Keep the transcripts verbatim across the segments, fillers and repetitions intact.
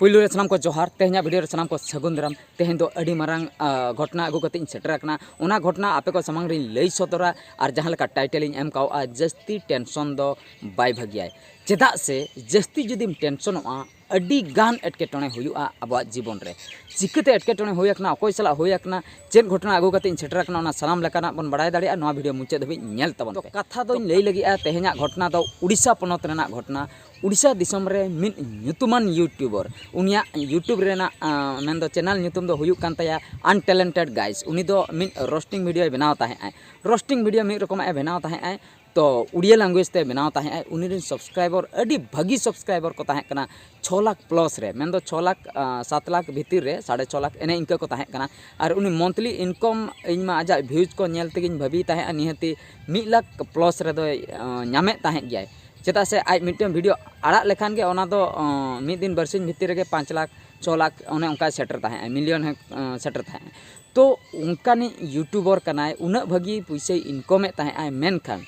ᱯᱩᱭᱞᱩ ᱨᱮ ᱥᱟᱱᱟᱢ ᱠᱚ ᱡᱚᱦᱟᱨ᱾ ᱛᱮᱦᱮᱧᱟᱜ ᱵᱷᱤᱰᱤᱭᱳ ᱨᱮ ᱥᱟᱱᱟᱢ ᱠᱚ ᱥᱟᱹᱜᱩᱱ ᱫᱟᱨᱟᱢ᱾ ᱛᱮᱦᱮᱧ ᱫᱚ ᱟᱹᱰᱤ ᱢᱟᱨᱟᱝ ᱟ, ᱜᱷᱚᱴᱚᱱᱟ ᱟᱹᱜᱩ ᱠᱟᱛᱮ ᱤᱧ ᱥᱮᱴᱮᱨ ᱟᱠᱟᱱᱟ᱾ ᱚᱱᱟ ᱜᱷᱚᱴᱚᱱᱟ ᱟᱯᱮ ᱠᱚ ᱥᱟᱢᱟᱝ ᱨᱤᱧ ᱞᱟᱹᱭ ᱥᱚᱫᱚᱨᱟ᱾ ᱟᱨ ᱡᱟᱦᱟᱸ ᱞᱮᱠᱟ ᱴᱟᱭᱴᱮᱞ ᱤᱧ ᱮᱢ ᱠᱟᱣᱟ, ᱡᱟᱹᱥᱛᱤ ᱴᱮᱱᱥᱚᱱ ᱫᱚ ᱵᱟᱭ ᱵᱷᱟᱹᱜᱤᱭᱟᱭ᱾ ᱪᱮᱫᱟᱜ ᱥᱮ ᱡᱟᱹᱥᱛᱤ ᱡᱩᱫᱤᱢ ᱴᱮᱱᱥᱚᱱᱚᱜᱼᱟ, ᱟᱹᱰᱤ ᱜᱟᱱ ᱮᱴᱠᱮᱴᱚᱬᱮ ᱦᱩᱭᱩᱜᱼᱟ ᱟᱵᱚᱣᱟᱜ ᱡᱤᱵᱚᱱ ᱨᱮ᱾ ᱪᱤᱠᱟᱹᱛᱮ ᱮᱴᱠᱮᱴᱚᱬᱮ ᱦᱩᱭ ᱟᱠᱟᱱᱟ, ᱚᱠᱚᱭ ᱥᱟᱞᱟᱜ ᱦᱩᱭ ᱟᱠᱟᱱᱟ, ᱪᱮᱫ ᱜᱷᱚᱴᱚᱱᱟ ᱟᱹᱜᱩ ᱠᱟᱛᱮ ᱤᱧ ᱥᱮᱴᱮᱨ ᱟᱠᱟᱱᱟ, ᱚᱱᱟ ᱥᱟᱱᱟᱢ ᱞᱮᱠᱟᱱᱟᱜ ᱵᱚᱱ ᱵᱟᱲᱟᱭ ᱫᱟᱲᱮᱭᱟᱜᱼᱟ ᱱᱚᱣᱟ ᱵᱷᱤᱰᱤᱭᱳ ᱢᱩᱪᱟᱹᱫ ᱫᱷᱟᱹᱵᱤᱡ ᱧᱮᱞ ᱛᱟᱵᱚᱱ ᱯᱮ᱾ ᱠᱟᱛᱷᱟ ᱫᱚᱧ ᱞᱟᱹᱭ ᱞᱟᱹᱜᱤᱫᱼᱟ ᱛᱮᱦᱮᱧᱟᱜ ᱜᱷᱚᱴᱚᱱᱟ ᱫᱚ ᱩᱲᱤᱥᱥᱟ ᱯᱚᱱᱚᱛ ᱨᱮᱱᱟᱜ ᱜᱷᱚᱴᱚᱱᱟ᱾ ᱩᱲᱤᱥᱥᱟ ᱫᱤᱥᱚᱢ ᱨᱮ ᱢᱤᱫ ᱧᱩᱛᱩᱢᱟᱱ ᱭᱩᱴᱩᱵᱟᱨ, ᱩᱱᱤᱭᱟᱜ ᱭᱩᱴᱩᱵᱽ ᱨᱮᱱᱟᱜ ᱟ, ᱢᱮᱱᱫᱚ ᱪᱮᱱᱮᱞ ᱧᱩᱛᱩᱢ ᱫᱚ ᱦᱩᱭᱩᱜ ᱠᱟᱱ ᱛᱟᱭᱟ ᱟᱱᱴᱮᱞᱮᱱᱴᱮᱰ ᱜᱟᱭᱥ᱾ ᱩᱱᱤ ᱫᱚ ᱢᱤᱫ ᱨᱳᱥᱴᱤᱝ ᱵᱷᱤᱰᱤᱭᱳᱭ ᱵᱮᱱᱟᱣ ᱛᱟᱦᱮᱸᱜᱼᱟᱭ᱾ ᱨᱳᱥᱴᱤᱝ ᱵᱷᱤᱰᱤᱭᱳ ᱢᱤᱫ ᱨᱚᱠᱚᱢᱟᱜ ᱮ ᱵᱮᱱᱟᱣ ᱛᱟᱦᱮᱸᱜᱼᱟᱭ, ᱛᱚ ᱩᱲᱤᱭᱟ ᱞᱮᱝᱜᱩᱭᱮᱡᱽ ᱛᱮ ᱵᱮᱱᱟᱣ ᱛᱟᱦᱮᱸᱜᱼᱟᱭ᱾ ᱩᱱᱤ ᱨᱮᱱ ᱥᱟᱵᱥᱠᱨᱟᱭᱵᱟᱨ ᱟᱹᱰᱤ ᱵᱷᱟᱹᱜᱤ ᱥᱟᱵᱥᱠᱨᱟᱭᱵᱟᱨ ᱠᱚ ᱛᱟᱦᱮᱸ ᱠᱟᱱᱟ, ᱪᱷᱚ ᱞᱟᱠᱷ ᱯᱞᱟᱥ ᱨᱮ, ᱢᱮᱱᱫᱚ ᱪᱷᱚ ᱞᱟᱠᱷ, ᱟ, ᱥᱟᱛ ᱞᱟᱠᱷ ᱵᱷᱤᱛᱤᱨ ᱨᱮ ᱥᱟᱲᱮ ᱪᱷᱚ ᱞᱟᱠᱷ ᱮᱱᱮ ᱤᱱᱠᱟᱹ ᱠᱚ ᱛᱟᱦᱮᱸ ᱠᱟᱱᱟ᱾ ᱟᱨ ᱩᱱᱤ ᱢᱚᱱᱛᱷᱞᱤ ᱤᱱᱠᱚᱢ, ᱤᱧ ᱢᱟ ᱟᱡᱟᱜ ᱵᱷᱤᱭᱩᱡᱽ ᱠᱚ ᱧᱮᱞ ᱛᱮᱜᱮᱧ ᱵᱷᱟᱹᱵᱤᱭ ᱛᱟᱦᱮᱸᱜᱼᱟ, ᱱᱤᱦᱟᱹᱛᱤ ᱢᱤᱫ ᱞᱟᱠᱷ ᱯᱞᱟᱥ ᱨᱮᱫᱚᱭ, ᱟ, ᱧᱟᱢᱮᱫ ᱛᱟᱦᱮᱸᱫ ᱜᱮᱭᱟᱭ᱾ ᱪᱮᱫᱟᱜ ᱥᱮ ᱟᱡ ᱢᱤᱫᱴᱮᱱ ᱵᱷᱤᱰᱤᱭᱳ ᱟᱲᱟᱜ ᱞᱮᱠᱷᱟᱱ ᱜᱮ ᱚᱱᱟ ᱫᱚ, ᱟ, ᱢᱤᱫ ᱫᱤᱱ ᱵᱟᱨᱥᱤᱧ ᱵᱷᱤᱛᱤᱨ ᱨᱮᱜᱮ ᱯᱟᱸᱪ ᱞᱟᱠᱷ, ᱪᱷᱚ ᱞᱟᱠᱷ, ᱚᱱᱮ ᱚᱱᱠᱟᱭ ᱥᱮᱴᱮᱨ ᱛᱟᱦᱮᱸᱜᱼᱟ, ᱢᱤᱞᱤᱭᱚᱱ ᱦᱚᱸ, ᱟ, ᱥᱮᱴᱮᱨ ᱛᱟᱦᱮᱸᱜᱼᱟ᱾ ᱛᱚ ᱚᱱᱠᱟᱱᱤᱡ ᱭᱩᱴᱩᱵᱟᱨ ᱠᱟᱱᱟᱭ, ᱩᱱᱟᱹᱜ ᱵᱷᱟᱹᱜᱤ ᱯᱩᱭᱥᱟᱹᱭ ᱤᱱᱠᱚᱢᱮᱫ ᱛᱟᱦᱮᱸᱜᱼᱟᱭ, ᱢᱮᱱᱠᱷᱟᱱ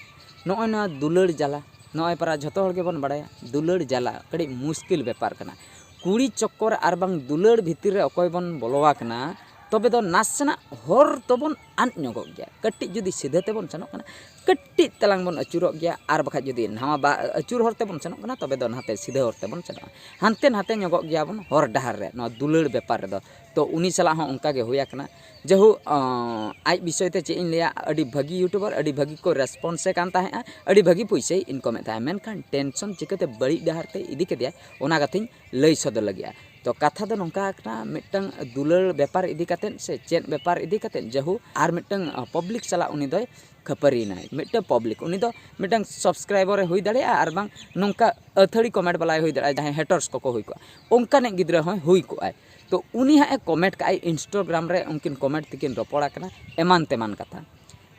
ᱱᱚᱜᱼᱚᱭ ᱱᱚᱣᱟ ᱫᱩᱞᱟᱹᱲ ᱡᱟᱞᱟ, ᱱᱚᱜᱼᱚᱭ ᱯᱟᱨᱟ ᱡᱷᱚᱛᱚ ᱦᱚᱲ ᱜᱮᱵᱚᱱ ᱵᱟᱲᱟᱭᱟ, ᱫᱩᱞᱟᱹᱲ ᱡᱟᱞᱟ ᱠᱟᱹᱴᱤᱡ ᱢᱩᱥᱠᱤᱞ ᱵᱮᱯᱟᱨ ᱠᱟᱱᱟ᱾ ᱠᱩᱲᱤ ᱪᱚᱠᱠᱚᱨ ᱟᱨ ᱵᱟᱝ ᱫᱩᱞᱟᱹᱲ ᱵᱷᱤᱛᱤᱨ ᱨᱮ ᱚᱠᱚᱭ ᱵᱚᱱ ᱵᱚᱞᱚ ᱟᱠᱟᱱᱟ, ᱛᱚᱵᱮ ᱫᱚ ᱱᱟᱥᱮᱱᱟᱜ ᱦᱚᱨ ᱫᱚᱵᱚᱱ ᱟᱫ ᱧᱚᱜᱚᱜ ᱜᱮᱭᱟ᱾ ᱠᱟᱹᱴᱤᱡ ᱡᱩᱫᱤ ᱥᱤᱫᱷᱟᱹ ᱛᱮᱵᱚᱱ ᱥᱮᱱᱚᱜ ᱠᱟᱱᱟ, ᱠᱟᱹᱴᱤᱡ ᱛᱟᱞᱟᱝ ᱵᱚᱱ ᱟᱹᱪᱩᱨᱚᱜ ᱜᱮᱭᱟ, ᱟᱨ ᱵᱟᱠᱷᱟᱡ ᱡᱩᱫᱤ ᱱᱟᱣᱟ ᱵᱟ-, ᱟᱹᱪᱩᱨ ᱦᱚᱨ ᱛᱮᱵᱚᱱ ᱥᱮᱱᱚᱜ ᱠᱟᱱᱟ, ᱛᱚᱵᱮ ᱫᱚ ᱱᱟᱛᱮ ᱥᱤᱫᱷᱟᱹ ᱦᱚᱨ ᱛᱮᱵᱚᱱ ᱥᱮᱱᱚᱜᱼᱟ᱾ ᱦᱟᱱᱛᱮ ᱱᱟᱛᱮ ᱧᱚᱜᱚᱜ ᱜᱮᱭᱟᱵᱚᱱ ᱦᱚᱨ ᱰᱟᱦᱟᱨ ᱨᱮ, ᱱᱚᱣᱟ ᱫᱩᱞᱟᱹᱲ ᱵᱮᱯᱟᱨ ᱨᱮᱫᱚ᱾ ᱛᱚ ᱩᱱᱤ ᱥᱟᱞᱟᱜ ᱦᱚᱸ ᱚᱱᱠᱟ ᱜᱮ ᱦᱩᱭ ᱟᱠᱟᱱᱟ᱾ ᱡᱟᱭᱦᱳᱠ, ᱟᱸ, ᱟᱡ ᱵᱤᱥᱚᱭ ᱛᱮ ᱪᱮᱫ ᱤᱧ ᱞᱟᱹᱭᱟ, ᱟᱹᱰᱤ ᱵᱷᱟᱹᱜᱤ ᱭᱩᱴᱩᱵᱟᱨ, ᱟᱹᱰᱤ ᱵᱷᱟᱹᱜᱤ ᱠᱚ ᱨᱮᱥᱯᱚᱱᱥᱮ ᱠᱟᱱ ᱛᱟᱦᱮᱸᱜᱼᱟ, ᱟᱹᱰᱤ ᱵᱷᱟᱹᱜᱤ ᱯᱩᱭᱥᱟᱹᱭ ᱤᱱᱠᱚᱢᱮᱫ ᱛᱟᱦᱮᱸᱜᱼᱟ, ᱢᱮᱱᱠᱷᱟᱱ ᱴᱮᱱᱥᱚᱱ ᱪᱤᱠᱟᱹᱛᱮ ᱵᱟᱹᱲᱤᱡ ᱰᱟᱦᱟᱨ ᱛᱮ ᱤᱫᱤ ᱠᱮᱫᱮᱭᱟ, ᱚᱱᱟ ᱠᱟᱛᱷᱟᱧ ᱞᱟᱹᱭ ᱥᱚᱫᱚᱨ ᱞᱟᱹᱜᱤᱫᱼᱟ᱾ ᱛᱚ ᱠᱟᱛᱷᱟ ᱫᱚ ᱱᱚᱝᱠᱟ ᱠᱟᱱᱟ, ᱢᱤᱫᱴᱟᱝ ᱫᱩᱞᱟᱹᱲ ᱵᱮᱯᱟᱨ ᱤᱫᱤ ᱠᱟᱛᱮᱫ ᱥᱮ ᱪᱮᱫ ᱵᱮᱯᱟᱨ ᱤᱫᱤ ᱠᱟᱛᱮᱫ, ᱡᱟᱭᱦᱳᱠ, ᱟᱨ ᱢᱤᱫᱴᱟᱝ, ᱟ, ᱯᱟᱵᱽᱞᱤᱠ ᱥᱟᱞᱟᱜ ᱩᱱᱤ ᱫᱚᱭ ᱠᱷᱟᱹᱯᱟᱹᱨᱤᱭᱮᱱᱟᱭ᱾ ᱢᱤᱫᱴᱟᱝ ᱯᱟᱵᱽᱞᱤᱠ, ᱩᱱᱤ ᱫᱚ ᱢᱤᱫᱴᱟᱝ ᱥᱟᱵᱥᱠᱨᱟᱭᱵᱟᱨᱮ ᱦᱩᱭ ᱫᱟᱲᱮᱭᱟᱜᱼᱟ, ᱟᱨ ᱵᱟᱝ ᱱᱚᱝᱠᱟ ᱟᱹᱛᱷᱟᱹᱲᱤ ᱠᱚᱢᱮᱱᱴ ᱵᱟᱞᱟᱭ ᱦᱩᱭ ᱫᱟᱲᱮᱭᱟᱜᱼᱟ, ᱡᱟᱦᱟᱸᱭ ᱦᱮᱴᱟᱨᱥ ᱠᱚᱠᱚ ᱦᱩᱭ ᱠᱚᱜᱼᱟ, ᱚᱱᱠᱟᱱᱤᱡ ᱜᱤᱫᱽᱨᱟᱹ ᱦᱚᱸᱭ ᱦᱩᱭ ᱠᱚᱜᱼᱟᱭ᱾ ᱛᱚ ᱩᱱᱤ ᱦᱟᱸᱜ ᱮ ᱠᱚᱢᱮᱱᱴ ᱠᱟᱜᱼᱟᱭ, ᱤᱱᱥᱴᱟᱜᱨᱟᱢ ᱨᱮ ᱩᱱᱠᱤᱱ ᱠᱚᱢᱮᱱᱴ ᱛᱮᱠᱤᱱ ᱨᱚᱯᱚᱲ ᱟᱠᱟᱱᱟ ᱮᱢᱟᱱ ᱛᱮᱢᱟᱱ ᱠᱟᱛᱷᱟ᱾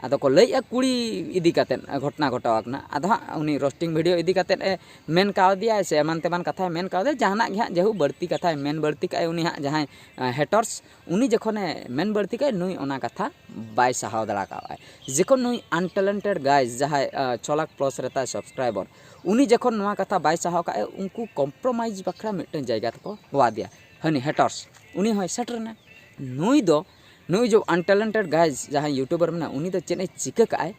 ᱟᱫᱚ ᱠᱚ ᱞᱟᱹᱭᱮᱫᱼᱟ ᱠᱩᱲᱤ ᱤᱫᱤ ᱠᱟᱛᱮᱫ ᱜᱷᱚᱴᱚᱱᱟ ᱜᱷᱚᱴᱟᱣ ᱟᱠᱟᱱᱟ᱾ ᱟᱫᱚ ᱦᱟᱸᱜ ᱩᱱᱤ ᱨᱳᱥᱴᱤᱝ ᱵᱷᱤᱰᱤᱭᱳ ᱤᱫᱤ ᱠᱟᱛᱮᱫ ᱮ ᱢᱮᱱ ᱠᱟᱣᱫᱮᱭᱟᱭ ᱥᱮ ᱮᱢᱟᱱ ᱛᱮᱢᱟᱱ ᱠᱟᱛᱷᱟᱭ ᱢᱮᱱ ᱠᱟᱣᱫᱮᱭᱟ, ᱡᱟᱦᱟᱱᱟᱜ ᱜᱮ ᱦᱟᱸᱜ ᱡᱮᱦᱩ ᱵᱟᱹᱲᱛᱤ ᱠᱟᱛᱷᱟᱭ ᱢᱮᱱ ᱵᱟᱹᱲᱛᱤ ᱠᱟᱜᱼᱟᱭ ᱩᱱᱤ ᱦᱟᱸᱜ ᱡᱟᱦᱟᱸᱭ ᱦᱮᱴᱟᱨᱥ, ᱩᱱᱤ ᱡᱚᱠᱷᱚᱱᱮ ᱢᱮᱱ ᱵᱟᱹᱲᱛᱤ ᱠᱟᱜᱼᱟᱭ, ᱱᱩᱭ ᱚᱱᱟ ᱠᱟᱛᱷᱟ ᱵᱟᱭ ᱥᱟᱦᱟᱣ ᱫᱟᱲᱮ ᱠᱟᱣᱟᱭ᱾ ᱡᱚᱠᱷᱚᱱ ᱱᱩᱭ ᱟᱱᱴᱮᱞᱮᱱᱴᱮᱰ ᱜᱟᱭ ᱡᱟᱦᱟᱸᱭ ᱪᱷᱚ ᱞᱟᱠᱷ ᱯᱞᱟᱥ ᱨᱮ ᱛᱟᱭ ᱥᱟᱵᱥᱠᱨᱟᱭᱵᱟᱨ, ᱩᱱᱤ ᱡᱚᱠᱷᱚᱱ ᱱᱚᱣᱟ ᱠᱟᱛᱷᱟ ᱵᱟᱭ ᱥᱟᱦᱟᱣ ᱠᱟᱜᱼᱟ, ᱩᱱᱠᱩ ᱠᱚᱢᱯᱨᱳᱢᱟᱭᱤᱡᱽ ᱵᱟᱠᱷᱨᱟ ᱢᱤᱫᱴᱮᱱ ᱡᱟᱭᱜᱟ ᱛᱮᱠᱚ ᱦᱚᱦᱚᱣᱟᱫᱮᱭᱟ᱾ ᱦᱟᱹᱱᱤ ᱦᱮᱴᱟᱨᱥ, ᱩᱱᱤ ᱦᱚᱸᱭ ᱥᱮᱴᱮᱨᱮᱱᱟ᱾ ᱱᱩᱭ ᱫᱚ, ᱱᱩᱭ ᱡᱮ ᱟᱱᱴᱮᱞᱮᱱᱴᱮᱰ ᱜᱟᱭ ᱡᱟᱦᱟᱸᱭ ᱭᱩᱴᱩᱵᱟᱨ ᱢᱮᱱᱟᱭ, ᱩᱱᱤ ᱫᱚ ᱪᱮᱫ ᱮ ᱪᱤᱠᱟᱹ ᱠᱟᱜᱼᱟᱭ?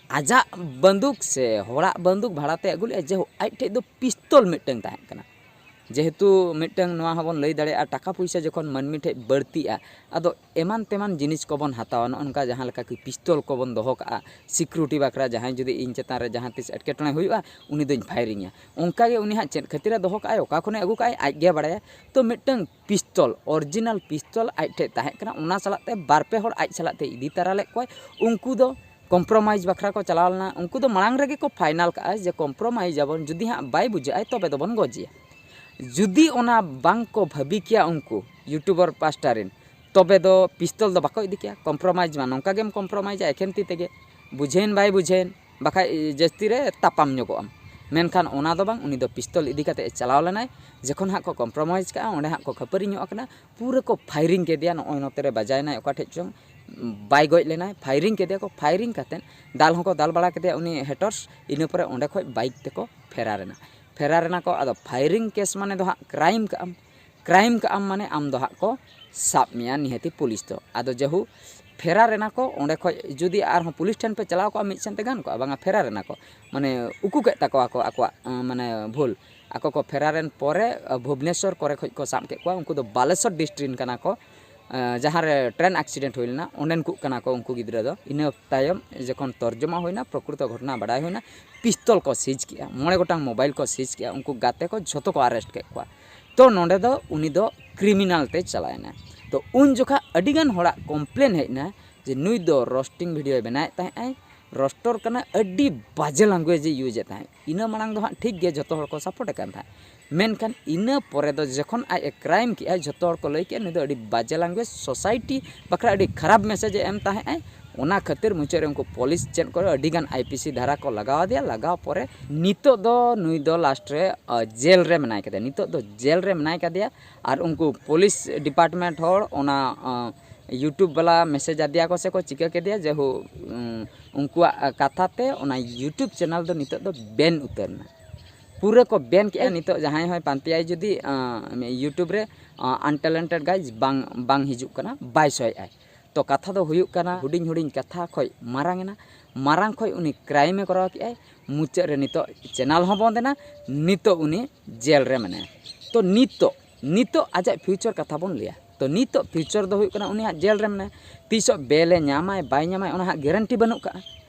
ᱟᱡᱟᱜ ᱵᱟᱱᱫᱩᱠ ᱥᱮ ᱦᱚᱲᱟᱜ ᱵᱟᱱᱫᱩᱠ ᱵᱷᱟᱲᱟᱛᱮ ᱟᱹᱜᱩ ᱞᱮᱫᱼᱟ, ᱡᱮ ᱟᱡ ᱴᱷᱮᱡ ᱫᱚ ᱯᱤᱥᱛᱚᱞ ᱢᱤᱫᱴᱟᱝ ᱛᱟᱦᱮᱸ ᱠᱟᱱᱟ᱾ ᱡᱮᱦᱮᱛᱩ ᱢᱤᱫᱴᱟᱝ ᱱᱚᱣᱟ ᱦᱚᱸᱵᱚᱱ ᱞᱟᱹᱭ ᱫᱟᱲᱮᱭᱟᱜᱼᱟ, ᱴᱟᱠᱟ ᱯᱚᱭᱥᱟ ᱡᱚᱠᱷᱚᱱ ᱢᱟᱹᱱᱢᱤ ᱴᱷᱮᱡ ᱵᱟᱹᱲᱛᱤᱜᱼᱟ, ᱟᱫᱚ ᱮᱢᱟᱱ ᱛᱮᱢᱟᱱ ᱡᱤᱱᱤᱥ ᱠᱚᱵᱚᱱ ᱦᱟᱛᱟᱣᱟ, ᱱᱚᱜᱼᱚ ᱱᱚᱝᱠᱟ ᱡᱟᱦᱟᱸ ᱞᱮᱠᱟ ᱠᱤ ᱯᱤᱥᱛᱚᱞ ᱠᱚᱵᱚᱱ ᱫᱚᱦᱚ ᱠᱟᱜᱼᱟ ᱥᱤᱠᱩᱨᱤᱴᱤ ᱵᱟᱠᱷᱨᱟ, ᱡᱟᱦᱟᱸᱭ ᱡᱩᱫᱤ ᱤᱧ ᱪᱮᱛᱟᱱ ᱨᱮ ᱡᱟᱦᱟᱸ ᱛᱤᱥ ᱮᱴᱠᱮᱴᱚᱬᱮ ᱦᱩᱭᱩᱜᱼᱟ, ᱩᱱᱤ ᱫᱚᱧ ᱯᱷᱟᱭᱨᱤᱝᱟ᱾ ᱚᱱᱠᱟᱜᱮ ᱩᱱᱤ ᱦᱟᱸᱜ ᱪᱮᱫ ᱠᱷᱟᱹᱛᱤᱨᱮ ᱫᱚᱦᱚ ᱠᱟᱜᱼᱟᱭ, ᱚᱠᱟ ᱠᱷᱚᱱᱮ ᱟᱹᱜᱩ ᱠᱟᱜᱼᱟᱭ, ᱟᱡ ᱜᱮ ᱵᱟᱲᱟᱭᱟ᱾ ᱛᱚ ᱢᱤᱫᱴᱟᱝ ᱯᱤᱥᱛᱚᱞ, ᱚᱨᱤᱡᱤᱱᱟᱞ ᱯᱤᱥᱛᱚᱞ ᱟᱡ ᱴᱷᱮᱡ ᱛᱟᱦᱮᱸ ᱠᱟᱱᱟ, ᱚᱱᱟ ᱥᱟᱞᱟᱜ ᱛᱮ ᱵᱟᱨ ᱯᱮ ᱦᱚᱲ ᱟᱡ ᱥᱟᱞᱟᱜ ᱛᱮ ᱤᱫᱤ ᱛᱟᱨᱟ ᱞᱮᱫ ᱠᱚᱣᱟᱭ᱾ ᱩᱱᱠᱩ ᱫᱚ ᱠᱚᱢᱯᱨᱳᱢᱟᱭᱤᱡᱽ ᱵᱟᱠᱷᱨᱟ ᱠᱚ ᱪᱟᱞᱟᱣ ᱞᱮᱱᱟ᱾ ᱩᱱᱠᱩ ᱫᱚ ᱢᱟᱲᱟᱝ ᱨᱮᱜᱮ ᱠᱚ ᱯᱷᱟᱭᱱᱟᱞ ᱠᱟᱜᱼᱟ ᱡᱮ ᱠᱚᱢᱯᱨᱳᱢᱟᱭᱤᱡᱽ ᱟᱵᱚᱱ, ᱡᱩᱫᱤ ᱦᱟᱸᱜ ᱵᱟᱭ ᱵᱩᱡᱷᱟᱹᱜᱼᱟᱭ ᱛᱚᱵᱮ ᱫᱚᱵᱚᱱ ᱜᱚᱡᱮᱭᱟ᱾ ᱡᱩᱫᱤ ᱚᱱᱟ ᱵᱟᱝ ᱠᱚ ᱵᱷᱟᱹᱵᱤ ᱠᱮᱭᱟ ᱩᱱᱠᱩ ᱭᱩᱴᱩᱵᱟᱨ ᱯᱟᱥᱴᱟ ᱨᱮᱱ, ᱛᱚᱵᱮ ᱫᱚ ᱯᱤᱥᱛᱚᱞ ᱫᱚ ᱵᱟᱠᱚ ᱤᱫᱤ ᱠᱮᱭᱟ᱾ ᱠᱚᱢᱯᱨᱳᱢᱟᱭᱤᱡᱽ ᱢᱟ ᱱᱚᱝᱠᱟ ᱜᱮᱢ ᱠᱚᱢᱯᱨᱳᱢᱟᱭᱤᱡᱟ ᱮᱠᱷᱮᱱ ᱛᱤ ᱛᱮᱜᱮ, ᱵᱩᱡᱷᱟᱹᱣᱮᱱ ᱵᱟᱭ ᱵᱩᱡᱷᱟᱹᱣᱮᱱ, ᱵᱟᱠᱷᱟᱡ ᱡᱟᱹᱥᱛᱤ ᱨᱮ ᱛᱟᱯᱟᱢ ᱧᱚᱜᱚᱜ ᱟᱢ᱾ ᱢᱮᱱᱠᱷᱟᱱ ᱚᱱᱟ ᱫᱚ ᱵᱟᱝ, ᱩᱱᱤ ᱫᱚ ᱯᱤᱥᱛᱚᱞ ᱤᱫᱤ ᱠᱟᱛᱮ ᱮ ᱪᱟᱞᱟᱣ ᱞᱮᱱᱟᱭ᱾ ᱡᱚᱠᱷᱚᱱ ᱦᱟᱸᱜ ᱠᱚ ᱠᱚᱢᱯᱨᱳᱢᱟᱭᱤᱡᱽ ᱠᱟᱜᱼᱟ, ᱚᱸᱰᱮ ᱦᱟᱸᱜ ᱠᱚ ᱠᱷᱟᱹᱯᱟᱹᱨᱤ ᱧᱚᱜ ᱟᱠᱟᱱᱟ, ᱯᱩᱨᱟᱹ ᱠᱚ ᱯᱷᱟᱭᱨᱤᱝ ᱠᱮᱫᱮᱭᱟ, ᱱᱚᱜᱼᱚᱭ ᱱᱚᱛᱮ ᱨᱮ ᱵᱟᱡᱟᱭᱮᱱᱟᱭ ᱚᱠᱟ ᱴᱷᱮᱡ ᱪᱚᱝ, ᱵᱟᱭ ᱜᱚᱡ ᱞᱮᱱᱟᱭ, ᱯᱷᱟᱭᱨᱤᱝ ᱠᱮᱫᱮᱭᱟ ᱠᱚ᱾ ᱯᱷᱟᱭᱨᱤᱝ ᱠᱟᱛᱮᱫ ᱫᱟᱞ ᱦᱚᱸᱠᱚ ᱫᱟᱞ ᱵᱟᱲᱟ ᱠᱮᱫᱮᱭᱟ ᱩᱱᱤ ᱦᱮᱴᱚᱨᱥ᱾ ᱤᱱᱟᱹ ᱯᱚᱨᱮ ᱚᱸᱰᱮ ᱠᱷᱚᱡ ᱵᱟᱭᱤᱠ ᱛᱮᱠᱚ ᱯᱷᱮᱨᱟᱨ ᱮᱱᱟ᱾ ᱯᱷᱮᱨᱟᱨ ᱮᱱᱟ ᱠᱚ᱾ ᱟᱫᱚ ᱯᱷᱟᱭᱨᱤᱝ ᱠᱮᱥ ᱢᱟᱱᱮ ᱫᱚ ᱦᱟᱸᱜ ᱠᱨᱟᱭᱤᱢ ᱠᱟᱜᱼᱟᱢ, ᱠᱨᱟᱭᱤᱢ ᱠᱟᱜᱼᱟᱢ ᱢᱟᱱᱮ ᱟᱢ ᱫᱚ ᱦᱟᱸᱜ ᱠᱚ ᱥᱟᱵ ᱢᱮᱭᱟ ᱱᱤᱦᱟᱹᱛᱤ ᱯᱩᱞᱤᱥ ᱫᱚ᱾ ᱟᱫᱚ ᱡᱮᱦᱩ ᱯᱷᱮᱨᱟᱨ ᱮᱱᱟ ᱠᱚ ᱚᱸᱰᱮ ᱠᱷᱚᱡ, ᱡᱩᱫᱤ ᱟᱨᱦᱚᱸ ᱯᱩᱞᱤᱥ ᱴᱷᱮᱱ ᱯᱮ ᱪᱟᱞᱟᱣ ᱠᱚᱜᱼᱟ ᱢᱤᱫ ᱥᱮᱱ ᱛᱮ ᱜᱟᱱ ᱠᱚᱜᱼᱟ, ᱵᱟᱝᱟ, ᱯᱷᱮᱨᱟᱨ ᱮᱱᱟ ᱠᱚ, ᱢᱟᱱᱮ ᱩᱠᱩ ᱠᱮᱫ ᱛᱟᱠᱚᱣᱟ ᱠᱚ ᱟᱠᱚᱣᱟᱜ, ᱟᱸ, ᱢᱟᱱᱮ ᱵᱷᱩᱞ᱾ ᱟᱠᱚ ᱠᱚ ᱯᱷᱮᱨᱟᱨ ᱮᱱ ᱯᱚᱨᱮ, ᱟᱸ, ᱵᱷᱩᱵᱽᱱᱮᱥᱚᱨ ᱠᱚᱨᱮ ᱠᱷᱚᱡ ᱠᱚ ᱥᱟᱵ ᱠᱮᱫ ᱠᱚᱣᱟ᱾ ᱩᱱᱠᱩ ᱫᱚ ᱵᱟᱞᱮᱥᱚᱨ ᱰᱤᱥᱴᱨᱤᱠᱴ ᱨᱮᱱ ᱠᱟᱱᱟ ᱠᱚ, ᱟᱸ, ᱡᱟᱦᱟᱸ ᱨᱮ ᱴᱨᱮᱱ ᱮᱠᱥᱤᱰᱮᱱᱴ ᱦᱩᱭ ᱞᱮᱱᱟ, ᱚᱸᱰᱮᱱ ᱠᱚ ᱠᱟᱱᱟ ᱠᱚ ᱩᱱᱠᱩ ᱜᱤᱫᱽᱨᱟᱹ ᱫᱚ᱾ ᱤᱱᱟᱹ ᱛᱟᱭᱚᱢ ᱡᱚᱠᱷᱚᱱ ᱛᱚᱨᱡᱚᱢᱟ ᱦᱩᱭᱱᱟ, ᱯᱨᱚᱠᱨᱤᱛᱚ ᱜᱷᱚᱴᱚᱱᱟ ᱵᱟᱰᱟᱭ ᱦᱩᱭᱱᱟ, ᱯᱤᱥᱛᱚᱞ ᱠᱚ ᱥᱤᱡᱽ ᱠᱮᱜᱼᱟ, ᱢᱚᱬᱮ ᱜᱚᱴᱟᱝ ᱢᱳᱵᱟᱭᱤᱞ ᱠᱚ ᱥᱤᱡᱽ ᱠᱮᱜᱼᱟ, ᱩᱱᱠᱩ ᱜᱟᱛᱮ ᱠᱚ ᱡᱷᱚᱛᱚ ᱠᱚ ᱟᱨᱮᱥᱴ ᱠᱮᱫ ᱠᱚᱣᱟ᱾ ᱛᱚ ᱱᱚᱰᱮ ᱫᱚ ᱩᱱᱤ ᱫᱚ ᱠᱨᱤᱢᱤᱱᱟᱞ ᱛᱮ ᱪᱟᱞᱟᱣ ᱮᱱᱟ᱾ ᱛᱚ ᱩᱱ ᱡᱚᱠᱷᱟ ᱟᱹᱰᱤᱜᱟᱱ ᱦᱚᱲᱟᱜ ᱠᱚᱢᱯᱞᱮᱱ ᱦᱮᱡ ᱮᱱᱟ ᱡᱮ ᱱᱩᱭ ᱫᱚ ᱨᱳᱥᱴᱤᱝ ᱵᱷᱤᱰᱤᱭᱳᱭ ᱵᱮᱱᱟᱣᱮᱫ ᱛᱟᱦᱮᱸᱫ ᱟᱭ, ᱨᱳᱥᱴᱚᱨ ᱠᱟᱱᱟ, ᱟᱹᱰᱤ ᱵᱟᱡᱮ ᱞᱮᱝᱜᱩᱭᱮᱡᱽ ᱮ ᱤᱭᱩᱡᱽ ᱮᱫ ᱛᱟᱦᱮᱸᱫ᱾ ᱤᱱᱟᱹ ᱢᱟᱲᱟᱝ ᱫᱚ ᱦᱟᱸᱜ ᱴᱷᱤᱠ ᱜᱮ ᱡᱚᱛᱚ ᱦᱚᱲ ᱠᱚ ᱥᱟᱯᱳᱨᱴ ᱮ ᱠᱟᱱ ᱛᱟᱦᱮᱸᱫ, ᱢᱮᱱᱠᱷᱟᱱ ᱤᱱᱟᱹ ᱯᱚᱨᱮ ᱫᱚ ᱡᱚᱠᱷᱚᱱ ᱟᱡ ᱮ ᱠᱨᱟᱭᱤᱢ ᱠᱮᱜᱼᱟ, ᱡᱚᱛᱚ ᱦᱚᱲ ᱠᱚ ᱞᱟᱹᱭ ᱠᱮᱜᱼᱟ ᱱᱩᱭ ᱫᱚ ᱟᱹᱰᱤ ᱵᱟᱡᱮ ᱞᱮᱝᱜᱩᱭᱮᱡᱽ, ᱥᱳᱥᱟᱭᱴᱤ ᱵᱟᱠᱷᱨᱟ ᱟᱹᱰᱤ ᱠᱷᱟᱨᱟᱯ ᱢᱮᱥᱮᱡᱽ ᱮ ᱮᱢ ᱛᱟᱦᱮᱸᱫ ᱟᱭ᱾ ᱚᱱᱟ ᱠᱷᱟᱹᱛᱤᱨ ᱢᱩᱪᱟᱹᱫ ᱨᱮ ᱩᱱᱠᱩ ᱯᱩᱞᱤᱥ ᱪᱮᱫ ᱠᱚᱨᱮ ᱟᱹᱰᱤ ᱜᱟᱱ ᱟᱭ ᱯᱤ ᱥᱤ ᱫᱷᱟᱨᱟ ᱠᱚ ᱞᱟᱜᱟᱣ ᱟᱫᱮᱭᱟ᱾ ᱞᱟᱜᱟᱣ ᱯᱚᱨᱮ ᱱᱤᱛᱚᱜ ᱫᱚ ᱱᱩᱭ ᱫᱚ ᱞᱟᱥᱴ ᱨᱮ, ᱟ, ᱡᱮᱞ ᱨᱮ ᱢᱮᱱᱟᱭ ᱠᱟᱫᱮᱭᱟ᱾ ᱱᱤᱛᱚᱜ ᱫᱚ ᱡᱮᱞ ᱨᱮ ᱢᱮᱱᱟᱭ ᱠᱟᱫᱮᱭᱟ᱾ ᱟᱨ ᱩᱱᱠᱩ ᱯᱩᱞᱤᱥ ᱰᱤᱯᱟᱨᱴᱢᱮᱱᱴ ᱦᱚᱲ ᱚᱱᱟ, ᱟ, YouTube ᱵᱟᱞᱟ ᱢᱮᱥᱮᱡᱽ ᱟᱫᱮᱭᱟ ᱠᱚ ᱥᱮ ᱠᱚ ᱪᱤᱠᱟᱹ ᱠᱮᱫᱮᱭᱟ, ᱡᱮ ᱦᱳ, ᱩᱸ, ᱩᱱᱠᱩᱣᱟᱜ, ᱟ, ᱠᱟᱛᱷᱟ ᱛᱮ ᱚᱱᱟ YouTube ᱪᱮᱱᱮᱞ ᱫᱚ ᱱᱤᱛᱚᱜ ᱫᱚ ᱵᱮᱱ ᱩᱛᱟᱹᱨ ᱮᱱᱟ᱾ ᱯᱩᱨᱟᱹ ᱠᱚ ᱵᱮᱱ ᱠᱮᱜᱼᱟ᱾ ᱱᱤᱛᱚᱜ ᱡᱟᱦᱟᱸᱭ ᱦᱚᱸᱭ ᱯᱟᱱᱛᱮᱭᱟᱭ ᱡᱩᱫᱤ, ᱟ, YouTube ᱨᱮ, ᱟ, untalented guys ᱵᱟᱝ, ᱵᱟᱝ ᱦᱤᱡᱩᱜ ᱠᱟᱱᱟ, ᱵᱟᱭ ᱥᱚᱭᱮᱜᱼᱟᱭ᱾ ᱛᱚ ᱠᱟᱛᱷᱟ ᱫᱚ ᱦᱩᱭᱩᱜ ᱠᱟᱱᱟ, ᱦᱩᱰᱤᱧ ᱦᱩᱰᱤᱧ ᱠᱟᱛᱷᱟ ᱠᱷᱚᱡ ᱢᱟᱨᱟᱝ ᱮᱱᱟ, ᱢᱟᱨᱟᱝ ᱠᱷᱚᱡ ᱩᱱᱤ ᱠᱨᱟᱭᱤᱢ ᱮ ᱠᱚᱨᱟᱣ ᱠᱮᱜᱼᱟᱭ, ᱢᱩᱪᱟᱹᱫ ᱨᱮ ᱱᱤᱛᱚᱜ ᱪᱮᱱᱮᱞ ᱦᱚᱸ ᱵᱚᱱᱫ ᱮᱱᱟ, ᱱᱤᱛᱚᱜ ᱩᱱᱤ ᱡᱮᱞ ᱨᱮ ᱢᱮᱱᱟᱭᱟ᱾ ᱛᱚ ᱱᱤᱛᱚᱜ, ᱱᱤᱛᱚᱜ ᱟᱡᱟᱜ ᱯᱷᱤᱭᱩᱪᱟᱨ ᱠᱟᱛᱷᱟ ᱵᱚᱱ ᱞᱟᱹᱭᱟ᱾ ᱛᱚ ᱱᱤᱛᱚᱜ ᱯᱷᱤᱭᱩᱪᱟᱨ ᱫᱚ ᱦᱩᱭᱩᱜ ᱠᱟᱱᱟ ᱩᱱᱤᱭᱟᱜ ᱡᱮᱞ ᱨᱮ ᱢᱮᱱᱟᱭᱟ᱾ ᱛᱤᱥᱚᱜ ᱵᱮᱞ ᱮ ᱧᱟᱢᱟᱭ ᱵᱟᱭ ᱧᱟᱢᱟᱭ, ᱚᱱᱟ ᱦᱟᱸᱜ ᱜᱮᱨᱮᱱᱴᱤ ᱵᱟᱹᱱᱩᱜ ᱠᱟᱜᱼᱟ᱾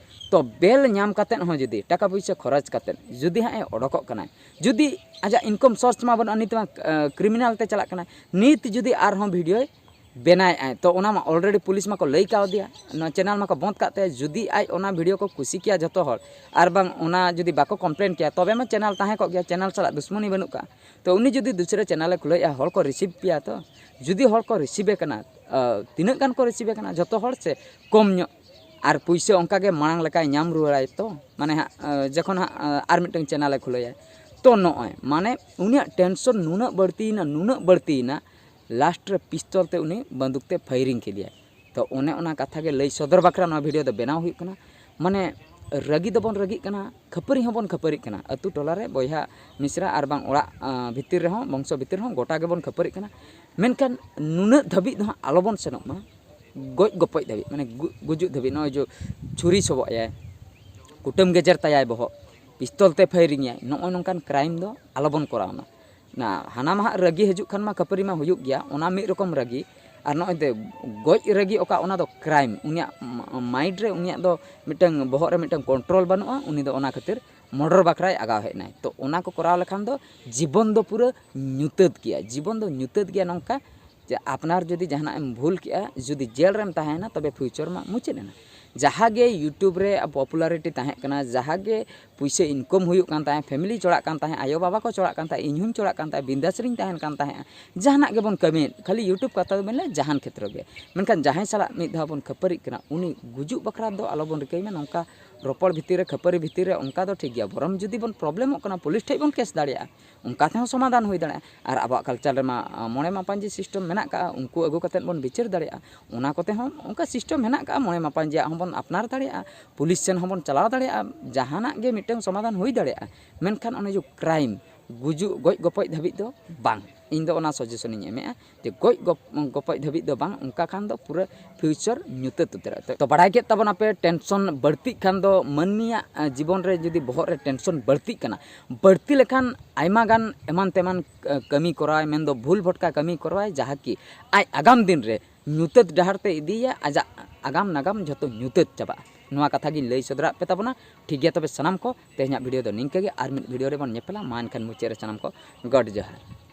ᱛᱚ ᱵᱮᱞ ᱧᱟᱢ ᱠᱟᱛᱮᱫ ᱦᱚᱸ ᱡᱩᱫᱤ ᱴᱟᱠᱟ ᱯᱩᱭᱥᱟᱹ ᱠᱷᱚᱨᱚᱪ ᱠᱟᱛᱮᱫ ᱡᱩᱫᱤ ᱦᱟᱸᱜ ᱮ ᱚᱰᱚᱠᱚᱜ ᱠᱟᱱᱟᱭ, ᱡᱩᱫᱤ ᱟᱡᱟᱜ ᱤᱱᱠᱟᱢ ᱥᱳᱨᱥ ᱢᱟ ᱵᱟᱹᱱᱩᱜᱼᱟ, ᱱᱤᱛ ᱢᱟ, ᱟ, ᱠᱨᱤᱢᱤᱱᱟᱞ ᱛᱮ ᱪᱟᱞᱟᱜ ᱠᱟᱱᱟᱭ, ᱱᱤᱛ ᱡᱩᱫᱤ ᱟᱨᱦᱚᱸ ᱵᱷᱤᱰᱤᱭᱳᱭ ᱵᱮᱱᱟᱣᱮᱫᱼᱟᱭ, ᱛᱚ ᱚᱱᱟ ᱢᱟ ᱚᱞᱨᱮᱰᱤ ᱯᱩᱞᱤᱥ ᱢᱟᱠᱚ ᱞᱟᱹᱭ ᱠᱟᱣᱫᱮᱭᱟ, ᱱᱚᱣᱟ ᱪᱮᱱᱮᱞ ᱢᱟᱠᱚ ᱵᱚᱸᱫᱽ ᱠᱟᱜ ᱛᱟᱭᱟ᱾ ᱡᱩᱫᱤ ᱟᱡ ᱚᱱᱟ ᱵᱷᱤᱰᱤᱭᱳ ᱠᱚ ᱠᱩᱥᱤ ᱠᱮᱭᱟ ᱡᱷᱚᱛᱚ ᱦᱚᱲ, ᱟᱨ ᱵᱟᱝ ᱚᱱᱟ ᱡᱩᱫᱤ ᱵᱟᱠᱚ ᱠᱚᱢᱯᱞᱮᱱ ᱠᱮᱭᱟ, ᱛᱚᱵᱮ ᱢᱟ ᱪᱮᱱᱮᱞ ᱛᱟᱦᱮᱸ ᱠᱚᱜ ᱜᱮᱭᱟ, ᱪᱮᱱᱮᱞ ᱥᱟᱞᱟᱜ ᱫᱩᱥᱢᱚᱱᱤ ᱵᱟᱹᱱᱩᱜ ᱠᱟᱜᱼᱟ᱾ ᱛᱚ ᱩᱱᱤ ᱡᱩᱫᱤ ᱫᱩᱥᱨᱟᱹ ᱪᱮᱱᱮᱞᱮ ᱠᱷᱩᱞᱟᱹᱣᱮᱫᱼᱟ, ᱦᱚᱲ ᱠᱚ ᱨᱤᱥᱤᱵᱷ ᱯᱮᱭᱟ, ᱛᱚ ᱡᱩᱫᱤ ᱦᱚᱲ ᱠᱚ ᱨᱤᱥᱤᱵᱷ ᱮ ᱠᱟᱱᱟ, ᱟ, ᱛᱤᱱᱟᱹᱜ ᱜᱟᱱ ᱠᱚ ᱨᱤᱥᱤᱵᱷ ᱮ ᱠᱟᱱᱟ, ᱡᱷᱚᱛᱚ ᱦᱚᱲ ᱥᱮ ᱠᱚᱢ ᱧᱚᱜ, ᱟᱨ ᱯᱩᱭᱥᱟᱹ ᱚᱱᱠᱟ ᱜᱮ ᱢᱟᱲᱟᱝ ᱞᱮᱠᱟᱭ ᱧᱟᱢ ᱨᱩᱣᱟᱹᱲᱟᱭ ᱛᱚ, ᱢᱟᱱᱮ ᱦᱟᱸᱜ, ᱟ, ᱡᱚᱠᱷᱚᱱ ᱦᱟᱸᱜ, ᱟ, ᱟᱨ ᱢᱤᱫᱴᱟᱝ ᱪᱮᱱᱮᱞᱮ ᱠᱷᱩᱞᱟᱹᱭᱟ᱾ ᱛᱚ ᱱᱚᱜᱼᱚᱭ ᱢᱟᱱᱮ ᱩᱱᱤᱭᱟᱜ ᱴᱮᱱᱥᱚᱱ ᱱᱩᱱᱟᱹᱜ ᱵᱟᱹᱲᱛᱤᱭᱮᱱᱟ, ᱱᱩᱱᱟᱹᱜ ᱵᱟᱹᱲᱛᱤᱭᱮᱱᱟ, ᱞᱟᱥᱴ ᱨᱮ ᱯᱤᱥᱛᱚᱞ ᱛᱮ ᱩᱱᱤ ᱵᱟᱱᱫᱩᱠ ᱛᱮ ᱯᱷᱟᱭᱨᱤᱝ ᱠᱮᱫᱮᱭᱟᱭ᱾ ᱛᱚ ᱚᱱᱮ ᱚᱱᱟ ᱠᱟᱛᱷᱟ ᱜᱮ ᱞᱟᱹᱭ ᱥᱚᱫᱚᱨ ᱵᱟᱠᱷᱨᱟ ᱱᱚᱣᱟ ᱵᱷᱤᱰᱤᱭᱳ ᱫᱚ ᱵᱮᱱᱟᱣ ᱦᱩᱭᱩᱜ ᱠᱟᱱᱟ᱾ ᱢᱟᱱᱮ ᱨᱟᱹᱜᱤ ᱫᱚᱵᱚᱱ ᱨᱟᱹᱜᱤᱜ ᱠᱟᱱᱟ, ᱠᱷᱟᱹᱯᱟᱹᱨᱤ ᱦᱚᱸᱵᱚᱱ ᱠᱷᱟᱹᱯᱟᱹᱨᱤᱜ ᱠᱟᱱᱟ, ᱟᱹᱛᱩ ᱴᱚᱞᱟ ᱨᱮ ᱵᱚᱭᱦᱟ ᱢᱤᱥᱨᱟ ᱟᱨ ᱵᱟᱝ ᱚᱲᱟᱜ, ᱟ, ᱵᱷᱤᱛᱤᱨ ᱨᱮᱦᱚᱸ, ᱵᱚᱝᱥᱚ ᱵᱷᱤᱛᱤᱨ ᱨᱮᱦᱚᱸ ᱜᱚᱴᱟ ᱜᱮᱵᱚᱱ ᱠᱷᱟᱹᱯᱟᱹᱨᱤᱜ ᱠᱟᱱᱟ᱾ ᱢᱮᱱᱠᱷᱟᱱ ᱱᱩᱱᱟᱹᱜ ᱫᱷᱟᱹᱵᱤᱡ ᱫᱚ ᱦᱟᱸᱜ ᱟᱞᱚᱵᱚᱱ ᱥᱮᱱᱚᱜ ᱢᱟ, ᱜᱚᱡ ᱜᱚᱯᱚᱡ ᱫᱷᱟᱹᱵᱤᱡ, ᱢᱟᱱᱮ ᱜᱩ-, ᱜᱩᱡᱩᱜ ᱫᱷᱟᱹᱵᱤᱡ᱾ ᱱᱚᱜᱼᱚᱭ ᱡᱮ ᱪᱷᱩᱨᱤ ᱥᱚᱵᱚᱜ ᱟᱭᱟᱭ, ᱠᱩᱴᱟᱹᱢ ᱜᱮᱡᱮᱨ ᱛᱟᱭᱟᱭ ᱵᱚᱦᱚᱜ, ᱯᱤᱥᱛᱚᱞ ᱛᱮ ᱯᱷᱟᱭᱨᱤᱝ ᱟᱭ, ᱱᱚᱜᱼᱚᱭ ᱱᱚᱝᱠᱟᱱ ᱠᱨᱟᱭᱤᱢ ᱫᱚ ᱟᱞᱚᱵᱚᱱ ᱠᱚᱨᱟᱣ ᱢᱟ᱾ ᱱᱟ ᱦᱟᱱᱟ ᱢᱟ ᱦᱟᱸᱜ ᱨᱟᱹᱜᱤ ᱦᱤᱡᱩᱜ ᱠᱷᱟᱱ ᱢᱟ ᱠᱷᱟᱹᱯᱟᱹᱨᱤ ᱢᱟ ᱦᱩᱭᱩᱜ ᱜᱮᱭᱟ, ᱚᱱᱟ ᱢᱤᱫ ᱨᱚᱠᱚᱢ ᱨᱟᱹᱜᱤ᱾ ᱟᱨ ᱱᱚᱜᱼᱚᱭ ᱫᱮ ᱜᱚᱡ ᱨᱟᱹᱜᱤ ᱚᱠᱟ, ᱚᱱᱟ ᱫᱚ ᱠᱨᱟᱭᱤᱢ, ᱩᱱᱤᱭᱟᱜ ᱢᱟ-, ᱢᱟᱭᱤᱱᱰ ᱨᱮ, ᱩᱱᱤᱭᱟᱜ ᱫᱚ ᱢᱤᱫᱴᱟᱝ ᱵᱚᱦᱚᱜ ᱨᱮ ᱢᱤᱫᱴᱟᱝ ᱠᱚᱱᱴᱨᱳᱞ ᱵᱟᱹᱱᱩᱜᱼᱟ, ᱩᱱᱤ ᱫᱚ ᱚᱱᱟ ᱠᱷᱟᱹᱛᱤᱨ ᱢᱚᱨᱰᱚᱨ ᱵᱟᱠᱷᱨᱟᱭ ᱟᱜᱟᱣ ᱦᱮᱡ ᱮᱱᱟᱭ᱾ ᱛᱚ ᱚᱱᱟ ᱠᱚ ᱠᱚᱨᱟᱣ ᱞᱮᱠᱷᱟᱱ ᱫᱚ ᱡᱤᱵᱚᱱ ᱫᱚ ᱯᱩᱨᱟᱹ ᱧᱩᱛᱟᱹᱛ ᱜᱮᱭᱟ, ᱡᱤᱵᱚᱱ ᱫᱚ ᱧᱩᱛᱟᱹᱛ ᱜᱮᱭᱟ ᱱᱚᱝᱠᱟ ᱡᱮ ᱟᱯᱱᱟᱨ ᱡᱩᱫᱤ ᱡᱟᱦᱟᱱᱟᱜ ᱮᱢ ᱵᱷᱩᱞ ᱠᱮᱜᱼᱟ, ᱡᱩᱫᱤ ᱡᱮᱞ ᱨᱮᱢ ᱛᱟᱦᱮᱸᱭᱮᱱᱟ, ᱛᱚᱵᱮ ᱯᱷᱤᱭᱩᱪᱟᱨ ᱢᱟ ᱢᱩᱪᱟᱹᱫ ᱮᱱᱟ᱾ ᱡᱟᱦᱟᱸ ᱜᱮ YouTube ᱨᱮ popularity ᱛᱟᱦᱮᱸ ᱠᱟᱱᱟ, ᱡᱟᱦᱟᱸ ᱜᱮ ᱯᱩᱭᱥᱟᱹ income ᱦᱩᱭᱩᱜ ᱠᱟᱱ ᱛᱟᱦᱮᱸᱫ, family ᱪᱚᱲᱟᱜ ᱠᱟᱱ ᱛᱟᱦᱮᱸᱫ, ᱟᱭᱳᱼᱵᱟᱵᱟ ᱠᱚ ᱪᱚᱲᱟᱜ ᱠᱟᱱ ᱛᱟᱦᱮᱸᱫ, ᱤᱧ ᱦᱚᱸᱧ ᱪᱚᱲᱟᱜ ᱠᱟᱱ ᱛᱟᱦᱮᱸᱫ, ᱵᱤᱱᱫᱟᱥ ᱨᱤᱧ ᱛᱟᱦᱮᱱ ᱠᱟᱱ ᱛᱟᱦᱮᱸᱫ, ᱡᱟᱦᱟᱱᱟᱜ ᱜᱮᱵᱚᱱ ᱠᱟᱹᱢᱤᱭᱮᱫ, ᱠᱷᱟᱹᱞᱤ YouTube ᱠᱟᱛᱷᱟ ᱫᱚ ᱢᱮᱱ ᱞᱮ ᱡᱟᱦᱟᱱ ᱠᱷᱮᱛᱨᱚ ᱜᱮ᱾ ᱢᱮᱱᱠᱷᱟᱱ ᱡᱟᱦᱟᱸᱭ ᱥᱟᱞᱟᱜ ᱢᱤᱫ ᱫᱷᱟᱣ ᱵᱚᱱ ᱠᱷᱟᱹᱯᱟᱹᱨᱤᱜ ᱠᱟᱱᱟ, ᱩᱱᱤ ᱜᱩᱡᱩᱜ ᱵᱟᱠᱷᱨᱟ ᱫᱚ ᱟᱞᱚᱵᱚᱱ ᱨᱤᱠᱟᱹᱭ ᱢᱟ᱾ ᱱᱚᱝᱠᱟ ᱨᱚᱯᱚᱲ ᱵᱷᱤᱛᱤᱨ ᱨᱮ, ᱠᱷᱟᱹᱯᱟᱹᱨᱤ ᱵᱷᱤᱛᱤᱨ ᱨᱮ ᱚᱱᱠᱟ ᱫᱚ ᱴᱷᱤᱠ ᱜᱮᱭᱟ, ᱵᱚᱨᱚᱝ ᱡᱩᱫᱤ ᱵᱚᱱ problemᱚᱜ ᱠᱟᱱᱟ, ᱯᱩᱞᱤᱥ ᱴᱷᱮᱡ ᱵᱚᱱ case ᱫᱟᱲᱮᱭᱟᱜᱼᱟ, ᱚᱱᱠᱟ ᱛᱮᱦᱚᱸ ᱥᱚᱢᱟᱫᱷᱟᱱ ᱦᱩᱭ ᱫᱟᱲᱮᱭᱟᱜᱼᱟ᱾ ᱟᱨ ᱟᱵᱚᱣᱟᱜ culture ᱨᱮᱢᱟ ᱢᱚᱬᱮ ᱢᱟᱯᱟᱧᱡᱤ system ᱢᱮᱱᱟᱜ ᱠᱟᱜᱼᱟ, ᱩᱱᱠᱩ ᱟᱹᱜᱩ ᱠᱟᱛᱮᱫ ᱵᱚᱱ ᱵᱤᱪᱟᱹᱨ ᱫᱟᱲᱮᱭᱟᱜᱼᱟ᱾ ᱚᱱᱟ ᱠᱚᱛᱮ ᱦᱚᱸ ᱚᱱᱠᱟ system ᱢᱮᱱᱟᱜ ᱠᱟᱜᱼᱟ, ᱢᱚᱬᱮ ᱢᱟᱯᱟᱧᱡᱤᱭᱟᱜ ᱦᱚᱸᱵᱚᱱ ᱟᱯᱱᱟᱨ ᱫᱟᱲᱮᱭᱟᱜᱼᱟ, ᱯᱩᱞᱤᱥ ᱥᱮᱱ ᱦᱚᱸᱵᱚᱱ ᱪᱟᱞᱟᱣ ᱫᱟᱲᱮᱭᱟᱜᱼᱟ, ᱡᱟᱦᱟᱱᱟᱜ ᱜᱮ ᱢᱤᱫᱴᱟᱝ ᱥᱚᱢᱟᱫᱷᱟᱱ ᱦᱩᱭ ᱫᱟᱲᱮᱭᱟᱜᱼᱟ᱾ ᱢᱮᱱᱠᱷᱟᱱ ᱚᱱᱮ ᱡᱮ crime, ᱜᱩᱡᱩᱜ ᱜᱚᱡ ᱜᱚᱯᱚᱡ ᱫᱷᱟᱹᱵᱤᱡ ᱫᱚ ᱵᱟᱝ᱾ ᱤᱧ ᱫᱚ ᱚᱱᱟ suggestion ᱤᱧ ᱮᱢᱮᱫᱼᱟ ᱡᱮ ᱜᱚᱡ ᱜᱚᱯ-, ᱜᱚᱯᱚᱡ ᱫᱷᱟᱹᱵᱤᱡ ᱫᱚ ᱵᱟᱝ, ᱚᱱᱠᱟ ᱠᱷᱟᱱ ᱫᱚ ᱯᱩᱨᱟᱹ future ᱧᱩᱛᱟᱹᱛ ᱩᱛᱟᱹᱨᱚᱜᱼᱟ᱾ ᱛᱚ, ᱛᱚ ᱵᱟᱲᱟᱭ ᱠᱮᱫ ᱛᱟᱵᱚᱱᱟᱯᱮ, tension ᱵᱟᱹᱲᱛᱤᱜ ᱠᱷᱟᱱ ᱫᱚ ᱢᱟᱹᱱᱢᱤᱭᱟᱜ, ᱟᱸ, ᱡᱤᱵᱚᱱ ᱨᱮ ᱡᱩᱫᱤ ᱵᱚᱦᱚᱜ ᱨᱮ tension ᱵᱟᱹᱲᱛᱤᱜ ᱠᱟᱱᱟ, ᱵᱟᱹᱲᱛᱤ ᱞᱮᱠᱷᱟᱱ ᱟᱭᱢᱟ ᱜᱟᱱ ᱮᱢᱟᱱ ᱛᱮᱢᱟᱱ, ᱟᱸ, ᱠᱟᱹᱢᱤ ᱠᱚᱨᱟᱣᱟᱭ, ᱢᱮᱱᱫᱚ ᱵᱷᱩᱞ ᱵᱷᱚᱴᱠᱟ ᱠᱟᱹᱢᱤ ᱠᱚᱨᱟᱣᱟᱭ, ᱡᱟᱦᱟᱸ ᱠᱤ ᱟᱡ ᱟᱜᱟᱢ ᱫᱤᱱ ᱨᱮ ᱧᱩᱛᱟᱹᱛ ᱰᱟᱦᱟᱨ ᱛᱮ ᱤᱫᱤᱭᱮᱭᱟ, ᱟᱡᱟᱜ ᱟᱜᱟᱢ ᱱᱟᱜᱟᱢ ᱡᱷᱚᱛᱚ ᱧᱩᱛᱟᱹᱛ ᱪᱟᱵᱟᱜᱼᱟ᱾ ᱱᱚᱣᱟ ᱠᱟᱛᱷᱟ ᱜᱤᱧ ᱞᱟᱹᱭ ᱥᱚᱫᱚᱨᱟᱫ ᱯᱮ ᱛᱟᱵᱚᱱᱟ᱾ ᱴᱷᱤᱠ ᱜᱮᱭᱟ, ᱛᱚᱵᱮ ᱥᱟᱱᱟᱢ ᱠᱚ ᱛᱮᱦᱮᱧᱟᱜ video ᱫᱚ ᱱᱤᱝᱠᱟᱹ ᱜᱮ, ᱟᱨ ᱢᱤᱫ video ᱨᱮᱵᱚᱱ ᱧᱮᱯᱮᱞᱟ᱾ ᱢᱟ ᱮᱱᱠᱷᱟᱱ ᱢᱩᱪᱟᱹᱫ ᱨᱮ ᱥᱟᱱᱟᱢ ᱠᱚ God ᱡᱚᱦᱟᱨ᱾